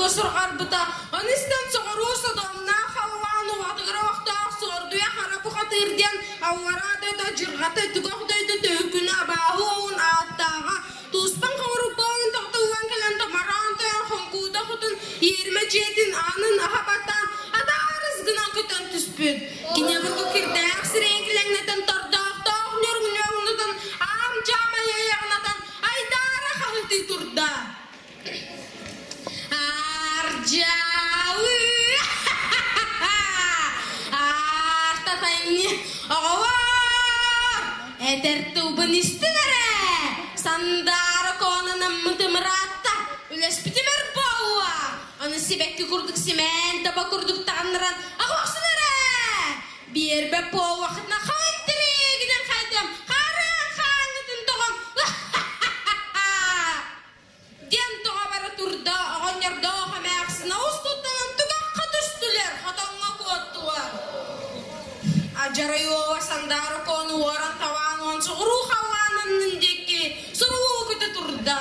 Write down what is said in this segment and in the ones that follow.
сурукка сурҕарбыта. Ону истэн соҕуруу содомноох халлаан уһатыгар олохтоох Суордуйа Хара Бухатыыр диэн аллараа дойду адьырҕата түгэх дойду төһүкүнэ абааһы уолун ааттааҕа Туспан хоҥорукпаҕын тохтоллон кэлэн томороон тойон хоҥкууда хотун иэримэ дьиэтин аанын аһа баттаан атаарыс гынан көтөн түспүт. Кини обургу кирдээх сирэйин килэҥнэтэн тордоохтоох ньургуньоҥнутун аам-дьаам айайаҕынатан айдаара хаһытыы турда. Ардьаалы! Аартатанньы оҕолоор! Этэр тылбын истин эрэ! Сандаара коонанаммытым ыраатта, үлэспитим өр буолла. Аны сибэкки курдук симээн таба курдук таҥнаран аҕохсун эрэ! Биэрбэ буоллахытына хаан тирээгинэн хайдам, хараан хааҥҥытын тоҕон Диэн тоҕо бара турда, оҕонньордоох эмээхсин оҕус туттанан тугахха түстүлэр, хотоҥҥо куоттулар. Адьарай уола Сандаара Куону уоран табаан уон соҕуруу халлаанын диэки сурулуу көтө турда.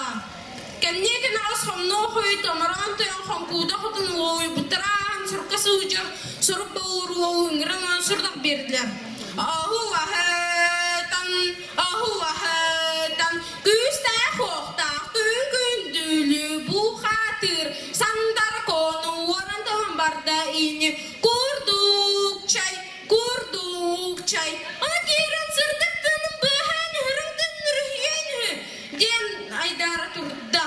Кэмниэ кэнэҕэс хомнуо хойу томороон тойон хоҥкууда хотун уолуйбуттара ааһан сурукка сылдьар сурук болуур уолу ыҥыран уон сурдах биэрдилэр. Аһу-аһытан, аһу-аһытан, күүстээх-уохтаах күн күндүлү бухатыыр сандар кону уоран талан барда ини курдук чай, курдук чай. Аны киирэн сырдык тыынын быыһаан үһүрүҥ төннөрүһүйэн үһү диэн айдаара турда.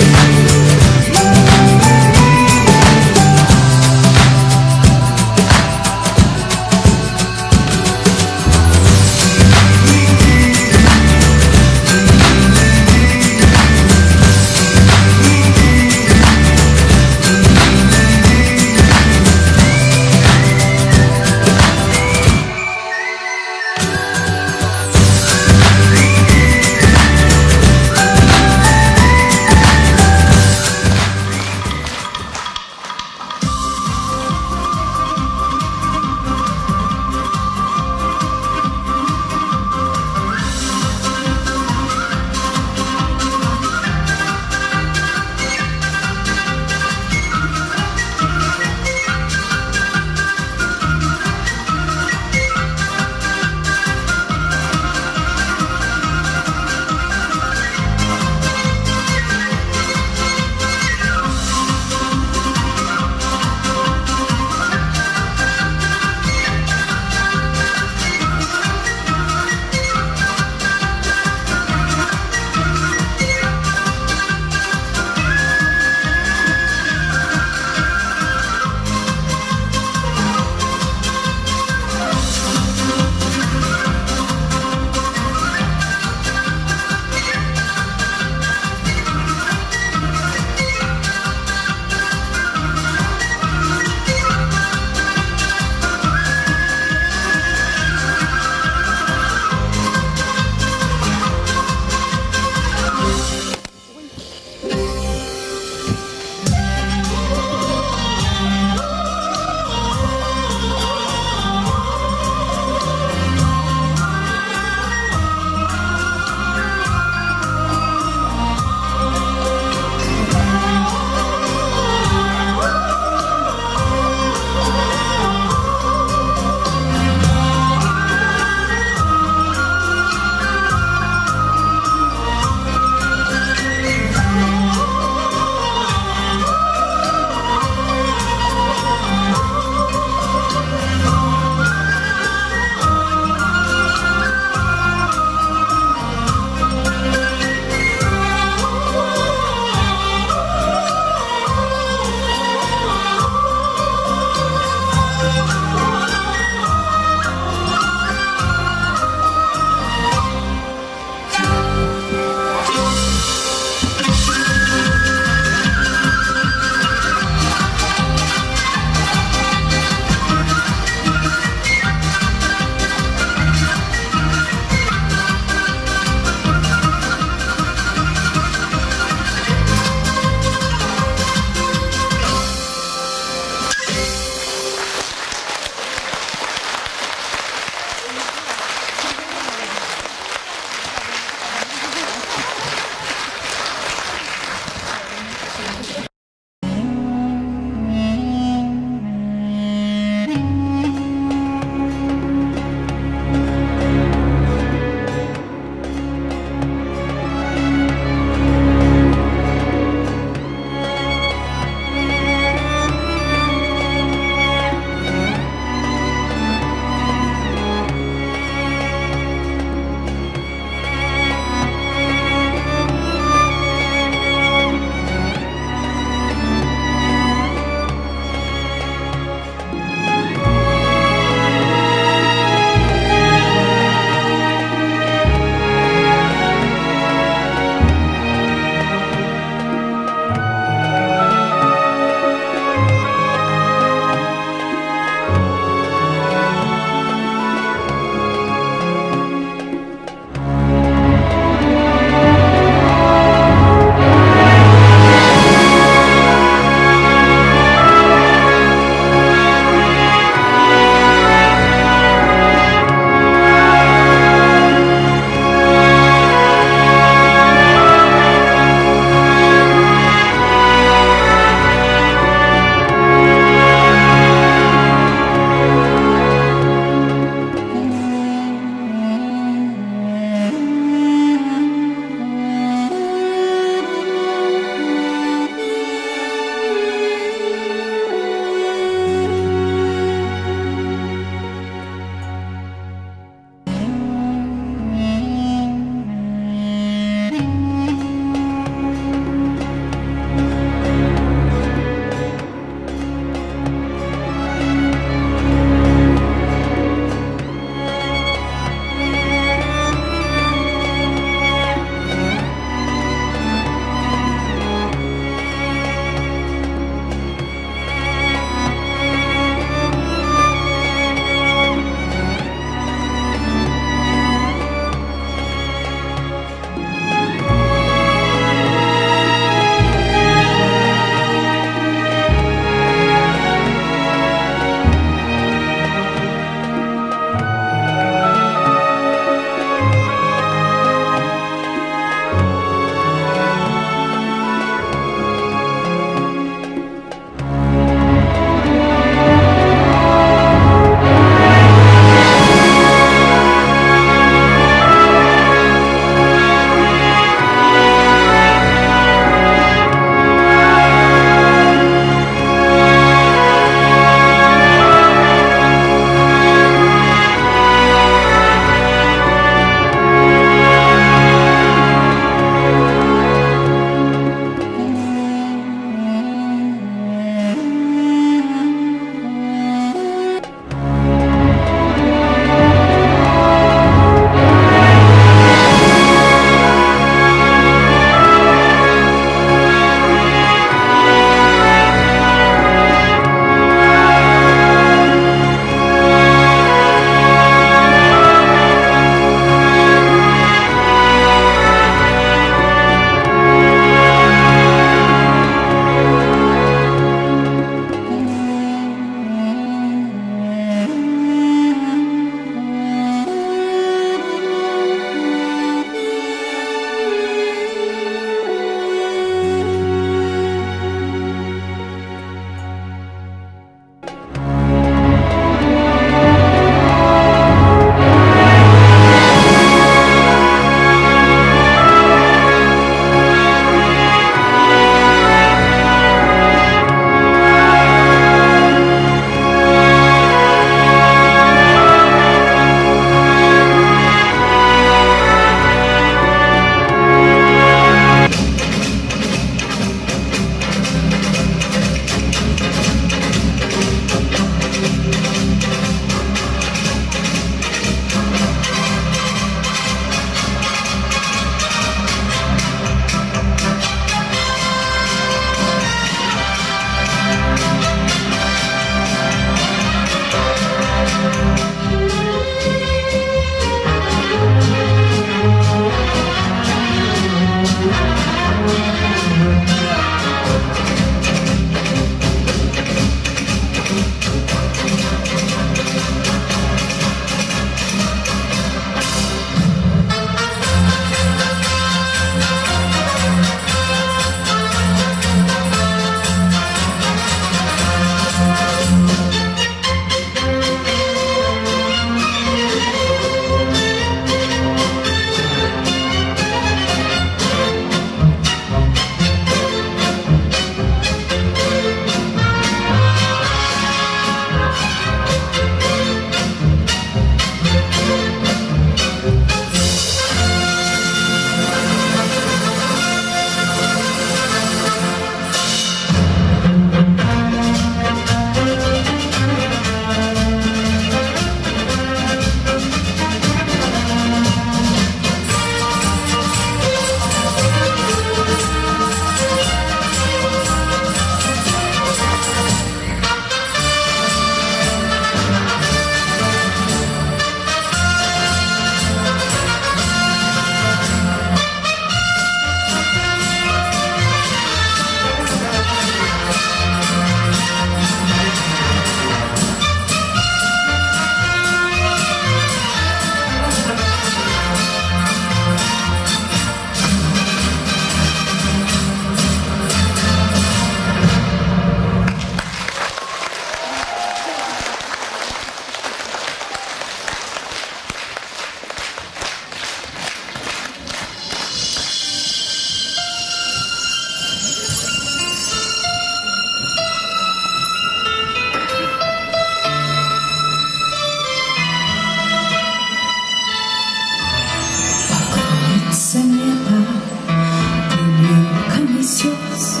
слез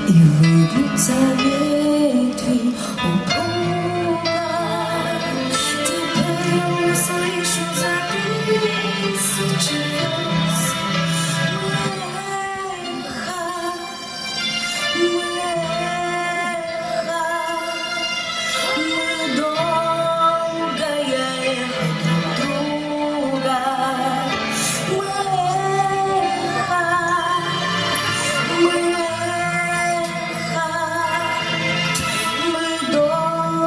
И выгнутся ветви упруго. Теперь я услышу за тысячи верст Эхо, эхо, мы долгое эхо друг друга. Мы эхо, мы эхо, мы долгое.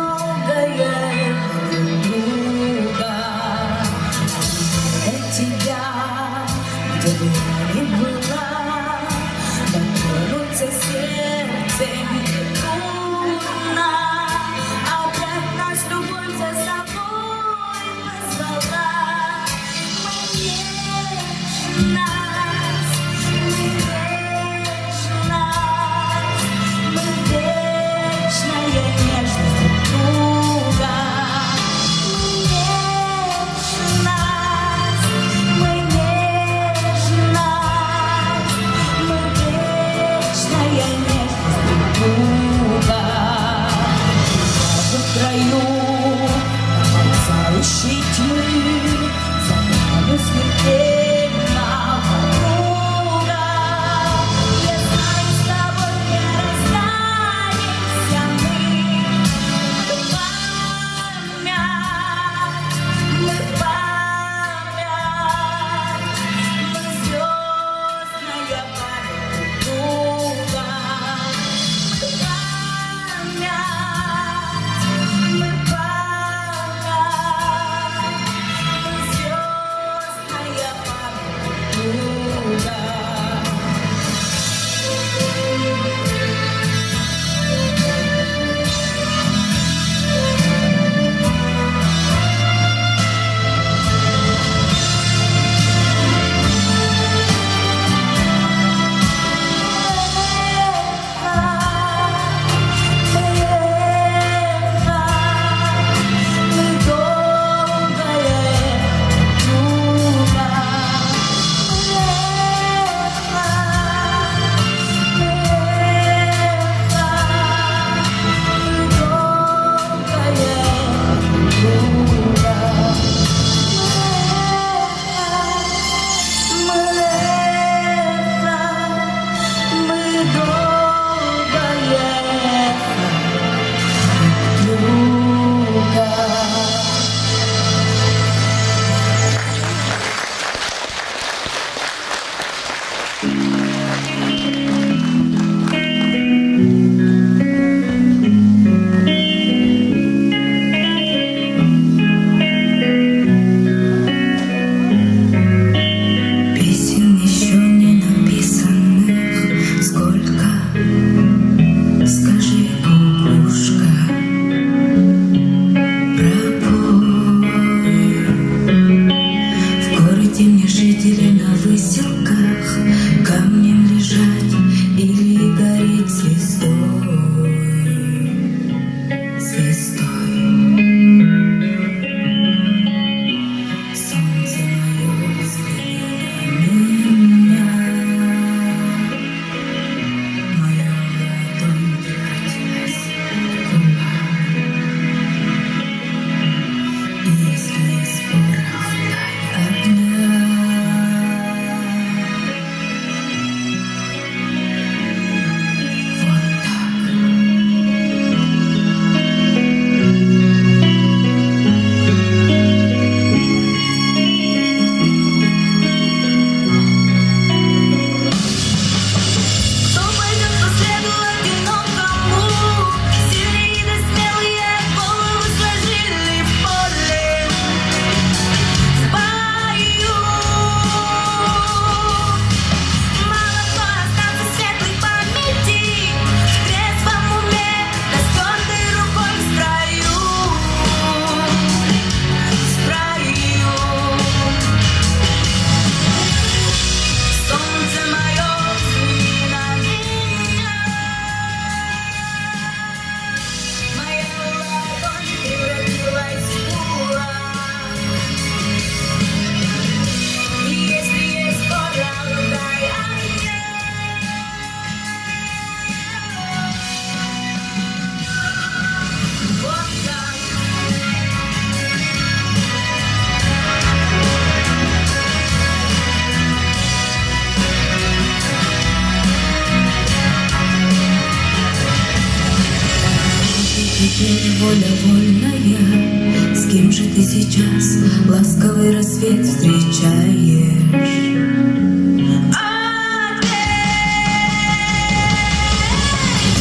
Теперь воля вольная, с кем же ты сейчас ласковый рассвет встречаешь?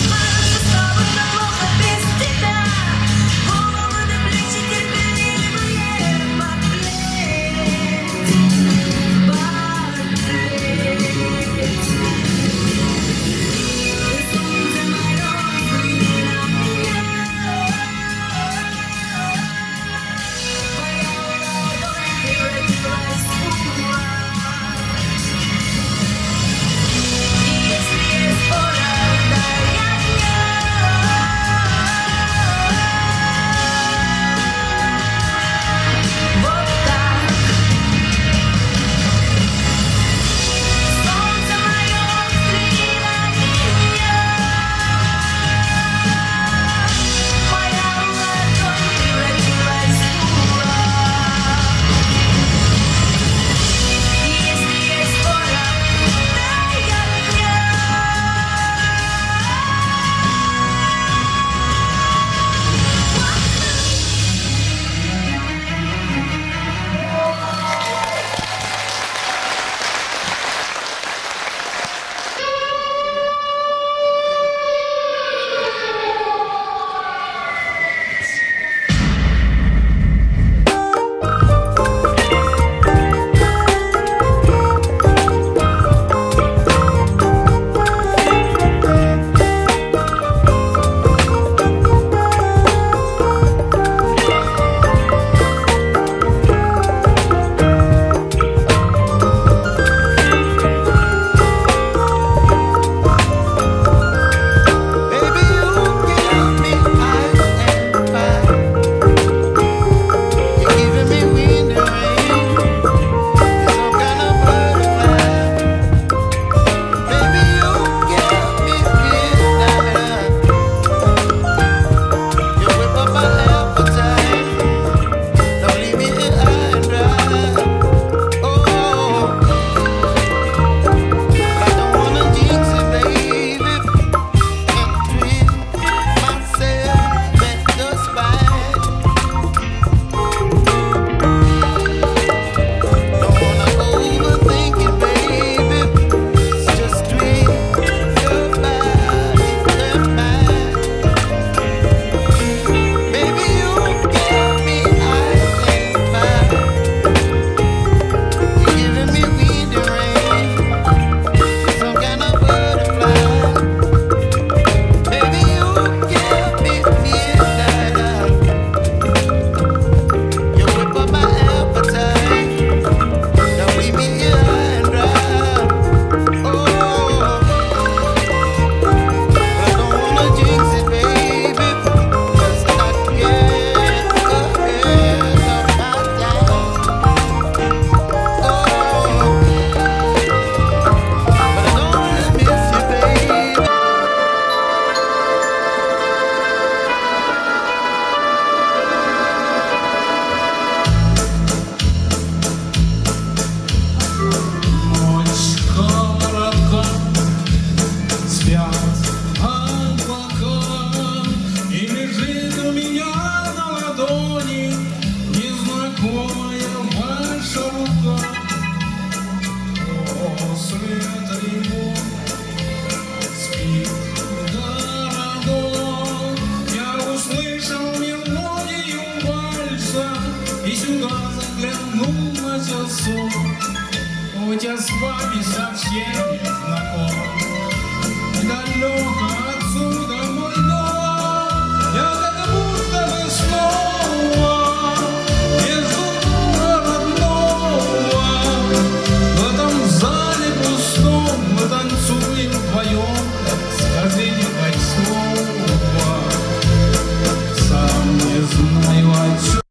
Хорошо с тобой, но плохо без тебя. Голову до плечи терпеливые поплеть, поплеть. Ты солнце мое, взгляни на меня. Моя ладонь превратилась в кулак. И если есть воля, дай огня. Вот так. Солнце мое, взгляни на меня. Моя ладонь превратилась в кулак. И если есть воля, дай огня. Baby, you give me ice and fire. You're giving me wind and rain. You're some kind of butterfly. Baby, you give me midnight. You whip up my appetite. Don't leave me here high and dry. Oh, I don't wanna jinx it, baby. And twist myself at the spine. Don't wanna overthink it, baby. It's just twist your body and mine. Baby, you give me ice and fire. You're giving me wind and rain. You're some kind of butterfly. Baby, you give me midnight. You whip up my appetite. Don't leave me here high and dry. Oh, I don't wanna jinx it, baby. Let's not get ahead of my time. Oh, but I don't wanna miss you, baby. Ночь коротка, спят облака, И лежит у меня на ладони Незнакомая ваша рука. После тревог спит городок. Я услышал мелодию вальса И сюда заглянул на часок. Хоть я с вами совсем не знаком, Недалеко отсюда мой дом, Я как будто бы снова Между друга родного. В этом зале пустом Мы танцуем вдвоем, Скажите хоть слово, Сам не знаю о чем.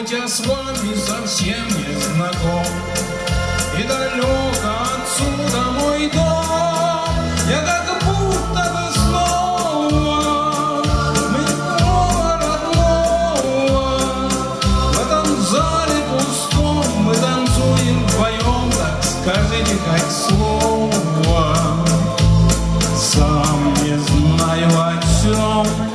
Хоть я с вами совсем не знаком, И далеко отсюда мой дом, Я как будто бы снова Метро родного. В этом зале пустом Мы танцуем вдвоем, Так скажите хоть слово. Сам не знаю о чем.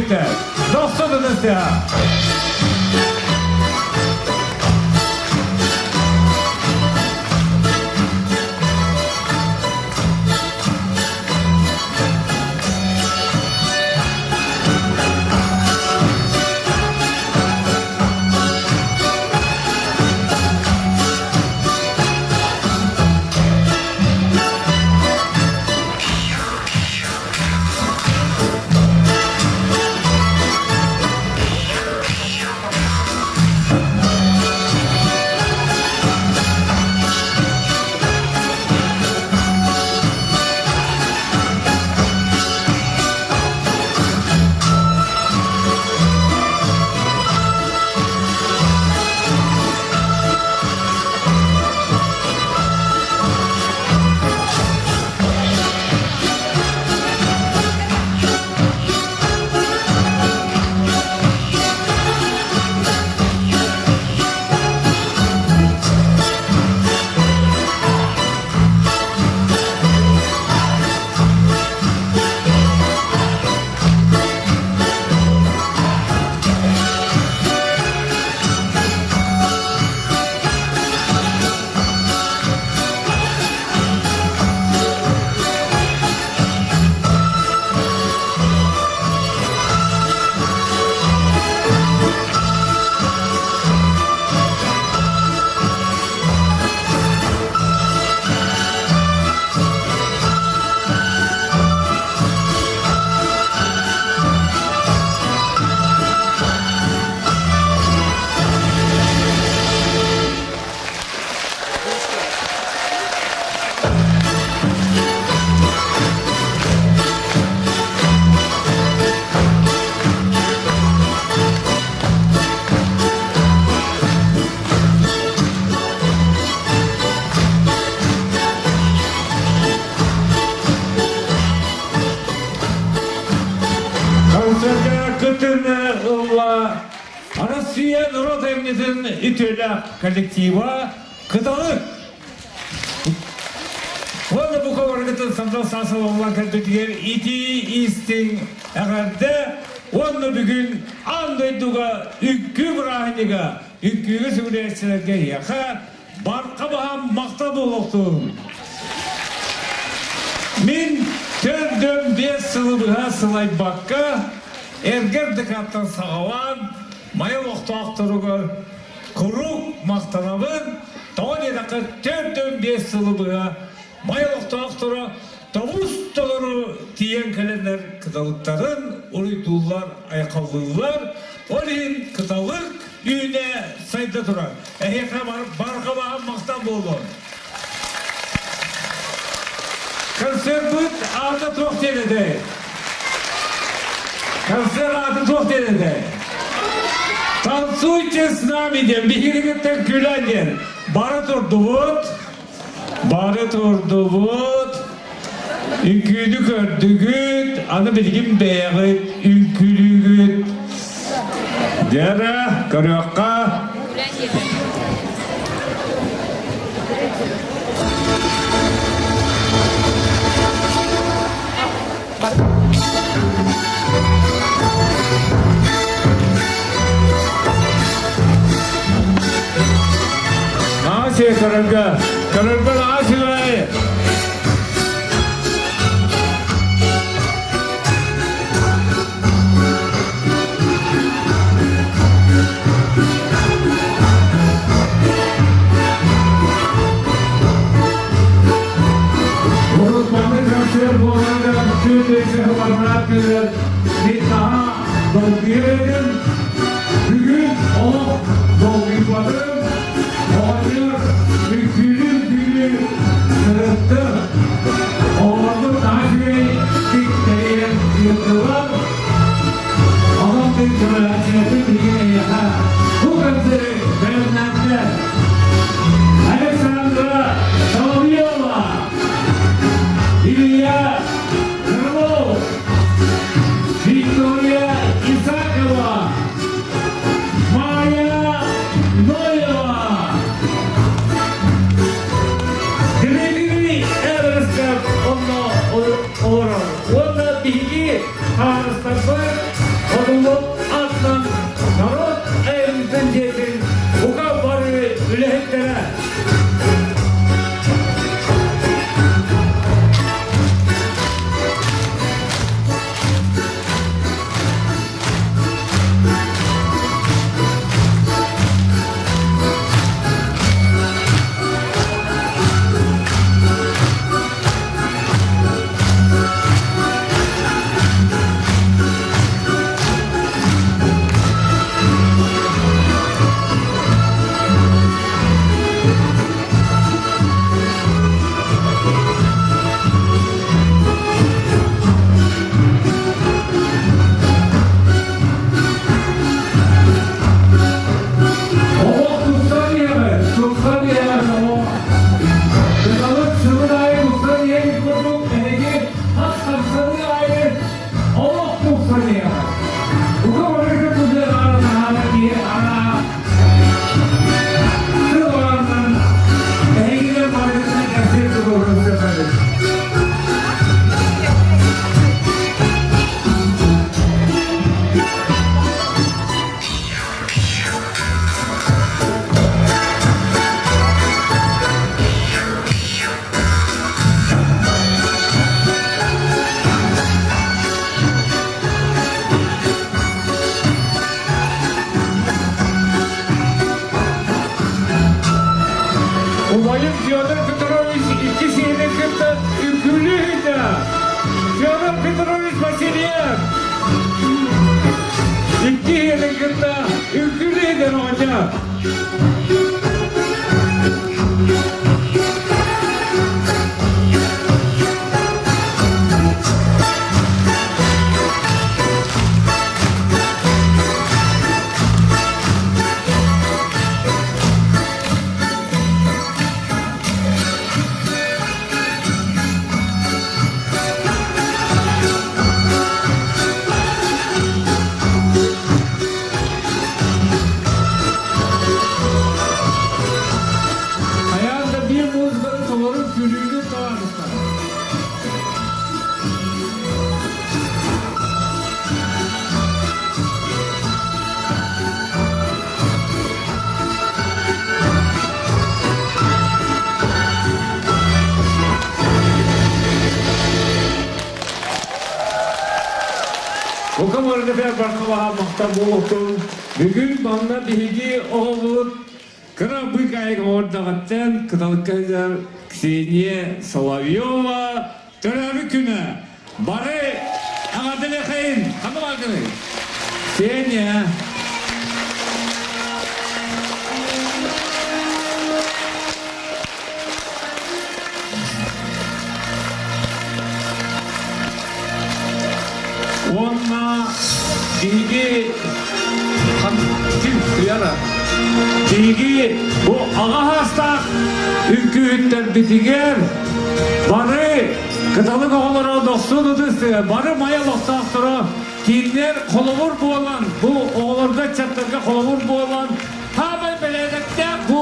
Коллективтэр, дохсун ытыстыа! Концертка кытыны ылла Россия народ эмнетин үтүөлээх коллектива Кыталык. Уонна бу коворгытын сандал саасалаллан кэлбитигэр итии истиҥ эҕэрдэ уонна бүгүн аан дойдуга үҥкүү бырааһынньыга үҥкүүгэ сөбүлээччилэргэ эһиэхэ барха баһаам махтал буолуохтун. Мин төрдөн биэс сылы быһа сылайбакка эргэр декаттан саҕалаан Майа олохтоохторугар куруук махтанабын. Тоҕо диэтэххэ, 45 сылы быһа Майа олохтоохторо тобус толору тиийэн кэлэннэр кыталыктарын уруйдууллар, айхаллыыллар. Ол иһин кыталык үүнэ сайда турар. Эһиэхэ барҕа баһаам махтал буолуон. Концерпыт аата туох диэн этэй? Концерт аата туох диэн этэй? Танцуйте с нами диэн биһигиттэн күлэн диэн. Бары турдубут, бары турдубут, үҥкүүнү көрдүгүт, аны билигин бэйэҕит үҥкүүлүүгүт. Дьэрэ, көрүөххэ. Наасия көрөргө, көрөргө наасия. Урут маннык концерт буоларыгар түөрт сылларынан кэлэр мин наһаа долгуйар этим. Бүгүн олох долгуйбатым. Оҕонньор үҥкүүлүүр бүгүн сырыттым. Оҕолорбут наһаа үчүгэй тэрийэн ыыттылар. Онон мин көмөлөһөөччүлэрбин билигин эйиэхэ бу концеры бэлэмнээтилэр. Александра Соловьева, Илья Крылов, Виктория Исакова, Майя Ноева, Дмитрий Эван. Айа! Хайаан да биир музыканы толору күлүүнү таһаарыстар. Бука барыгытыгар бархалаһа махтал буолуохтун. Бүгүн манна биһиги оҕобут кыра быыкаайык оҥордоҕуттан кыталыкка сылдьар Ксения Соловьева төрөөбүт күнэ. Бары эҕэрдэлиэхэйин! Ханна бааргыный? Ксения! Уонна биһиги ким Туяра биһиги бу аҕа саастаах үҥкүүһүттэрбитигэр бары кыталык оҕолоро дохсун ытыс бары мае олохтоохторо кинилэр холобур буолан бу оҕолорго ыччаттарга холобур буолан хаамай бэрээдэктээх бу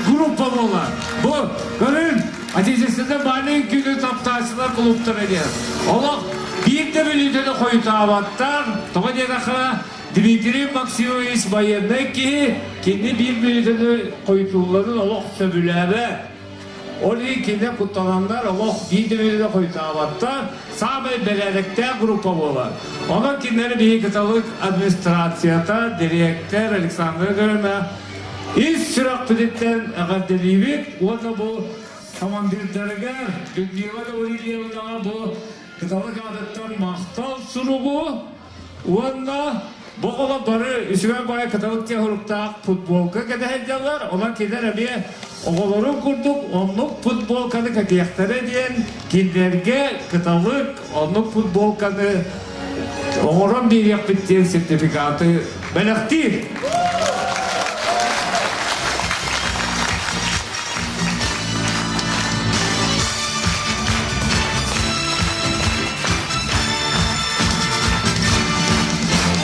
группа буолар. Бу көрүн Отечественнай баанын күнү таптааччылар клубтара диэн. Олох биир да мүнүүтэни хойутаабаттар. Тоҕо диэтэххэ, Дмитрий Максимович байыаннай киһи, кини биир мүнүүтэни хойутуулларын олох сөбүлээбэт. Ол иһин кинилэр куттананнар олох биир да мүнүүтэни хойутаабаттар. Саамай бэрээдэктээх группа буолар. Онон кинилэри биһиги кыталык администрацията, дириэктэр Александра Грина ис сүрэхпититтэн эҕэрдэлиибит уонна бу командирдарыгар Людмила Гаврильевнаҕа бу кыталык аатыттан махтал суругу уонна бу оҕолор бары үчүгэй баҕайы кыталык техуруктаах футболка кэтэһэн дьаллар, онон кинилэр эмиэ оҕолорун курдук оннук футболканы кэтиэхтэрэ диэн кинилэргэ кыталык оннук футболканы оҥорон биэриэхпит диэн сертификаты бэлэхтиир.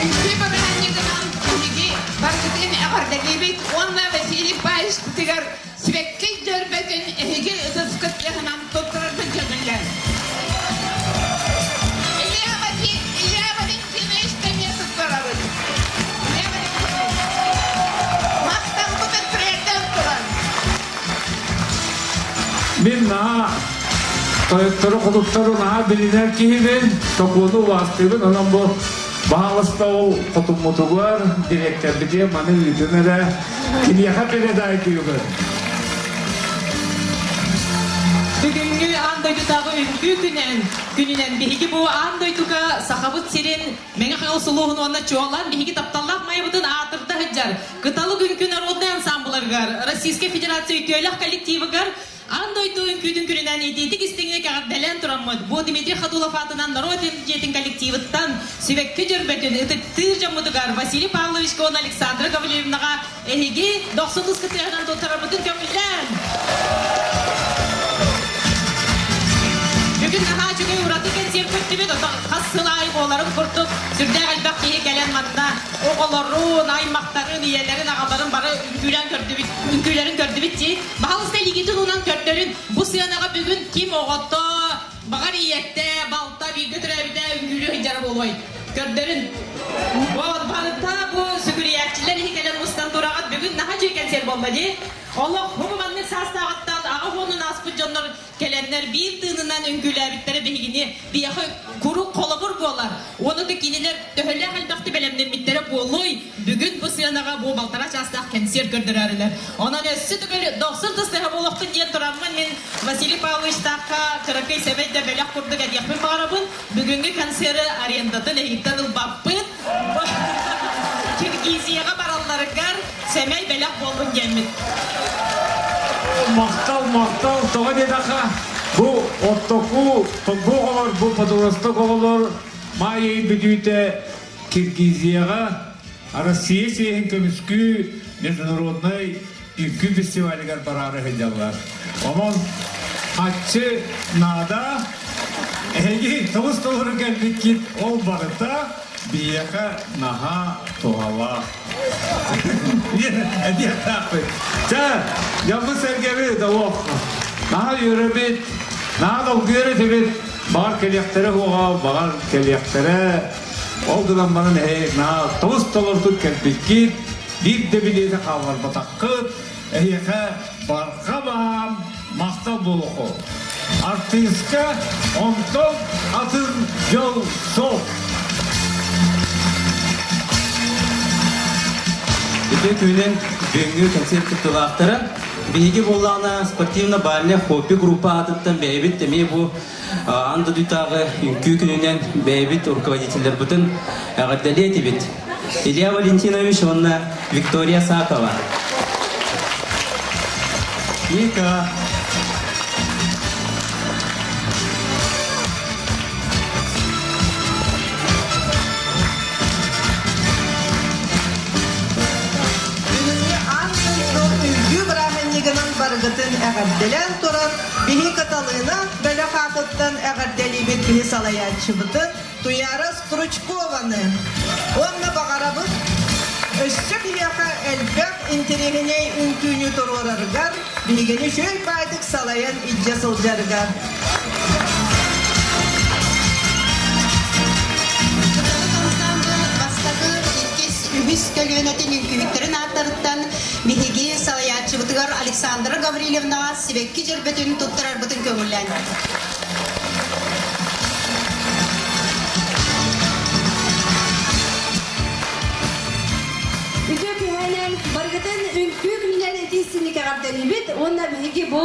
Үҥкүү бырааһынньыгынан биһиги барытын эҕэрдэлиибит уонна Василий Павловичпытыгар сибэкки дьөрбөтүн эһиги ытыскыт тыаһынан туттарарбыт көҥүллэр. Илья Илья Валентинович эмиэ туттарабыт. Илья Валентинович. Махталбытын тириэрдэн туран. Мин наһаа тойоттору хотуттару наһаа билинэр киһибин, сокуону убаастыыбын, онон бу баһаалыста ол хотуммутугар дириэктэрбитигэр маны ыытын эрэ, киниэхэ передайдыыбын. Бүгүҥҥү аан дойдутааҕы үҥкүү күнүн күнүнэн биһиги бу аан дойдуга Сахабыт сирин Мэҥэ Хаҥалас улууһун уонна чуолаан биһиги тапталлаах Майабытын аатырда сылдьар Кыталык үҥкүү народнай ансамбларыгар Российскай Федерация үтүөлэх коллективыгар Аан дойду үҥкүүтүн күнүнэн итиитик истиҥник эҕэрдэлээн тураммыт бу Дмитрий Ходулов аатынан норуот дьиэтин коллективыттан сибэкки дьөрбөтүн ытыктыыр дьоммутугар Василий Павловичка уонна Александра Гаврильевнаҕа эһиги дохсун ускытыаһынан туттарарбытын көҥүллээн! Бүгүн наһаа үчүгэй ураты кэнсиэр көрдүбүт, оттон хас сыл аайы буоларын курдук сүрдээх элбэх киһи кэлэн манна оҕолорун, аймахтарын, ийэлэрин, аҕаларын бары үҥкүүлээн көрдүбүт, үҥкүүлэрин көрдүбүт дии. Баһалыста илиигитин уунан көрдөрүн, бу сыанаҕа бүгүн ким оҕото, баҕар ийэтэ, балта, бииргэ төрөөбүтэ үҥкүүлүү сылдьара буолуой? Көрдөрүн. Вот барыта бу сүгүрүйээччилэр иһи кэлэн мустан тураҕыт. Бүгүн наһаа үчүгэй кэнсиэр буолла дии. Олох бу маннык саастааҕыттан аҕа уонун ааспыт дьоннор кэлэннэр биир тыынынан үҥкүүлээбиттэрэ биһигини биһиэхэ куруук холобур буолар. Уонна да кинилэр төһөлөөх элбэхтик бэлэмнэммиттэрэ буолуой, бүгүн бу сыанаҕа бу балтараа чаастаах кэнсиэр көрдөрөөрүлэр. Онон өссө төгүл дохсун тыстыһа буолуохтун диэн тураммын мин Василий Павловичтаахха кыракый сэмэй да бэлэх курдук этиэхпин баҕарабын. Бүгүҥҥү концеры арендатын эһигиттэн ылбаппыт. Киргизияҕа баралларыгар сэмэй буоллун диэммит. Махтал, махтал, тоҕо диэтэххэ, бу оттоку, бу оҕолор, бу подросток оҕолор маай ыйын бүтүүтэ Киргизияҕа Россия чиэһин көмүскүү международнай үҥкүү фестивалыгар бараары сылдьаллар. Онон хаччы наада, эһиги тоҕус толору кэлбиккит ол барыта биһиэхэ наһаа туһалаах. Этиэхтээхпит. Чэ, дьоммут сэргэбит олох. Наһаа үөрэбит, наһаа долгуйар этибит. Баҕар кэлиэхтэрэ суоҕа, баҕар кэлиэхтэрэ. Ол гынан баран эһи наһаа тоҕус толорутук кэлбиккит, биир да билиэтэ хаалларбатаххыт, эһиэхэ барҕа баам махтал буолуоху. Артыыска онтон атын дьол суох. Үтүө күнүн бүгүҥҥү концерт кыттыылаахтара. Биһиги буоллаҕына спортивно-бальная хобби группа аатыттан бэйэбит эмиэ бу аан дойдутааҕы үҥкүү күнүнэн бэйэбит руководителлэрбытын эҕэрдэлиэ этибит. Илья Валентинович уонна Виктория Сакова. Вика. Бүгүҥҥү аан дойду үҥкүү бырааһынньыгынан барыгытын эҕэрдэлээн туран, биһи Каталыына бөлөх аатыттан эҕэрдэлиибит биһи салайааччыбытын Туяра Стручкованы уонна баҕарабыт өссө биһиэхэ элбэх интэриэһинэй үҥкүүнү туруорарыгар, биһигини үчүгэй баайдык салайан илдьэ сылдьарыгар. Кыталык ансаамбыл бастакы, иккис, үһүс көлүөнэтин үҥкүүһүттэрин ааттарыттан биһиги салайааччыбытыгар Александра Гаврильевнаҕа сибэкки дьөрбөтүн туттарарбытын көҥүллээн. Үтүө күһэнэн барыгытын үҥкүү күнүнэн итии эҕэрдэлиибит уонна биһиги бу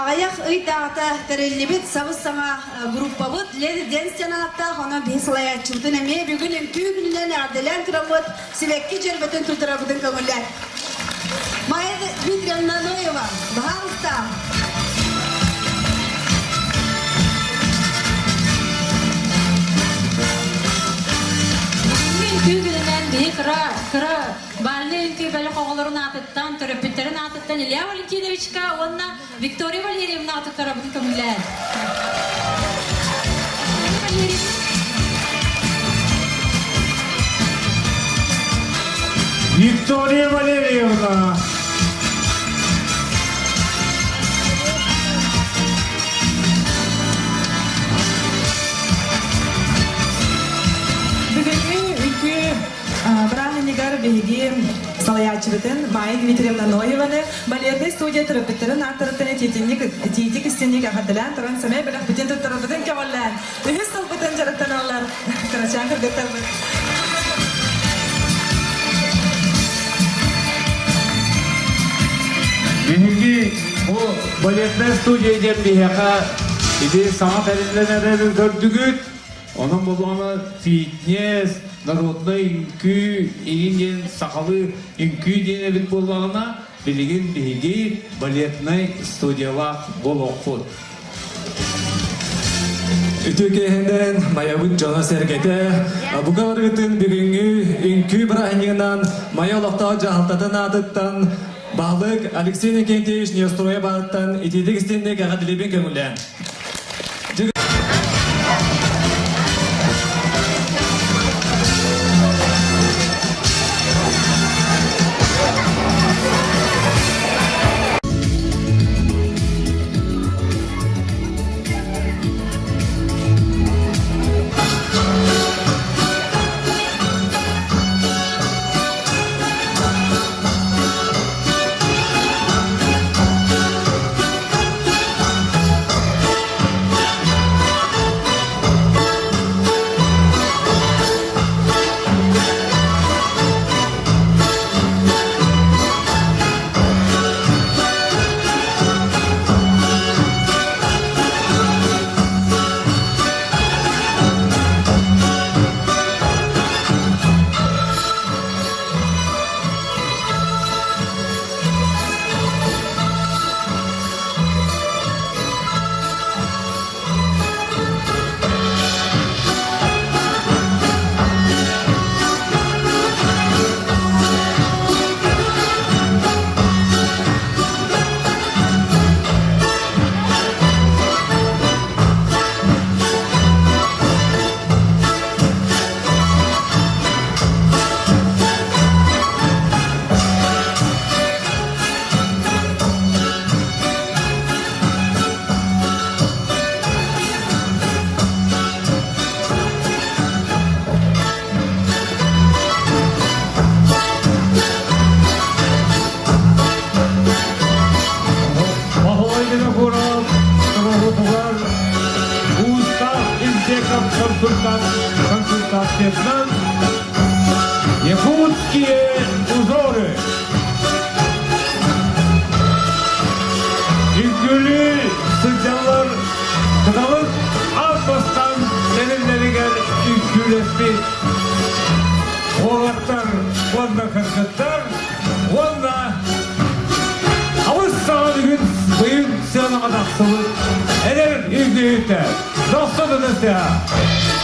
аҕыйах ыйдааҕыта тэриллибит сабыс-саҥа группабыт Леди Дэнс диэн ааттаах, онон биһи салайааччыбытын эмиэ бүгүн үҥкүү күнүнэн эҕэрдэлээн тураммыт сибэкки дьөрбөтүн тутарабытын көҥүллээн. Майя Дмитриевна Ноева, баһаалыста. Бүгүҥҥү үҥкүү күнүнэн биһи кыра кыра бальнай үҥкүү бөлөх оҕолорун аатыттан, төрөппүттэрин аатыттан Илья Валентиновичка уонна Виктория Валерьевнаҕа туттарабытын көҥүллээн. Виктория Валерьевна. Виктория Валерьевна. Бүгүҥҥү үҥкүү бырааһынньыгар биһиги салайааччыбытын Майя Дмитриевна Ноеваны балетнай студия төрөппүттэрин ааттарыттан итиитинник итиитик истинник эҕэрдэлээн туран сэмэй бэлэхпитин туттарарбытын көҕүлээн үһүс сылбытын дьарыктаналлар кырачаан кыргыттарбыт. Биһиги бу балетная студия диэн биһиэхэ ити саҥа тэриллэн эрэрин көрдүгүт. Онон буоллаҕына фитнес, народнай үҥкүү игин диэн сахалыы үҥкүү диэн эбит буоллаҕына, билигин биһиги балетнай студиялаах буолуохпут. Үтүө киэһэнэн Майабыт дьоно-сэргэтэ, бука барыгытын бүгүҥҥү үҥкүү бырааһынньыгынан Майа олохтоох дьаһалтатын аатыттан баһылык Алексей Никентьевич Неустроев аатыттан итиитик истинник эҕэрдэлиибин көҥүллээн. консультациятынан Якутские узоры. Үҥкүүлүү сылдьаллар Кыталык аан бастаан тэриллэригэр үҥкүүлэспит уолаттар уонна кыргыттар уонна алыс саҥа бүгүн быйыл сыанаҕа тахсыбыт эдэр үҥкүүһүттэр Дохсун ытыстыһа.